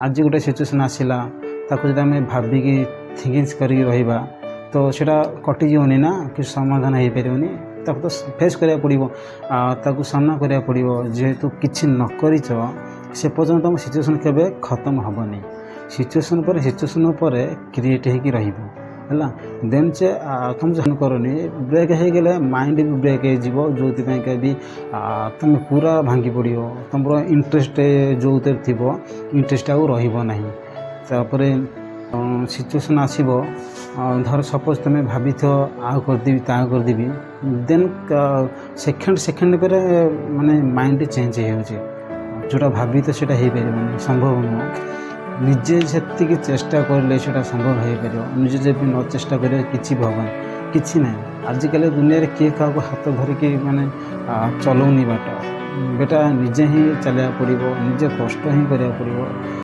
ଆଜି ଗୋଟେ ସିଚୁଏସନ୍ ଆସିଲା, ତାକୁ ଯଦି ଆମେ ଭାବିକି ଥିଙ୍କିଙ୍ଗସ୍ କରିକି ରହିବା, ତ ସେଇଟା କଟିଯିବନି ନା, କିଛି ସମାଧାନ ହେଇପାରିବନି। ତାକୁ ତ ଫେସ୍ କରିବାକୁ ପଡ଼ିବ ଆଉ ତାକୁ ସାମ୍ନା କରିବାକୁ ପଡ଼ିବ। ଯେହେତୁ କିଛି ନ କରିଛ, ସେ ପର୍ଯ୍ୟନ୍ତ ତୁମ ସିଚୁଏସନ୍ କେବେ ଖତମ ହେବନି। ସିଚୁଏସନ୍ ପରେ ସିଚୁଏସନ୍ ଉପରେ କ୍ରିଏଟ୍ ହେଇକି ରହିବ ହେଲା। ଦେନ୍ ସେ ତୁମେ ଯାହା କରନି, ବ୍ରେକ୍ ହେଇଗଲେ ମାଇଣ୍ଡ ବି ବ୍ରେକ୍ ହେଇଯିବ, ଯେଉଁଥିପାଇଁକା ବି ତୁମେ ପୁରା ଭାଙ୍ଗି ପଡ଼ିବ। ତୁମର ଇଣ୍ଟରେଷ୍ଟ ଯେଉଁଥିରେ ଥିବ, ଇଣ୍ଟରେଷ୍ଟ ଆଉ ରହିବ ନାହିଁ। ତାପରେ ସିଚୁଏସନ୍ ଆସିବ, ଧର ସପୋଜ୍ ତୁମେ ଭାବିଥିବ ଆଉ କରିଦେବି, ତା କରିଦେବି, ଦେନ୍ ସେକେଣ୍ଡ ସେକେଣ୍ଡ ପରେ ମାନେ ମାଇଣ୍ଡ ଚେଞ୍ଜ ହେଇଯାଉଛି। ଯେଉଁଟା ଭାବିତ ସେଇଟା ହେଇପାରିବନି, ସମ୍ଭବ ନୁହଁ। ନିଜେ ସେତିକି ଚେଷ୍ଟା କରିଲେ ସେଇଟା ସମ୍ଭବ ହେଇପାରିବ। ନିଜେ ଯଦି ନ ଚେଷ୍ଟା କରିବ, କିଛି ବି ହେବନି, କିଛି ନାହିଁ। ଆଜିକାଲି ଦୁନିଆରେ କିଏ କାହାକୁ ହାତ ଧରିକି ମାନେ ଚଲଉନି ବାଟ। ବେଟା, ନିଜେ ହିଁ ଚାଲିବାକୁ ପଡ଼ିବ, ନିଜେ କଷ୍ଟ ହିଁ କରିବାକୁ ପଡ଼ିବ।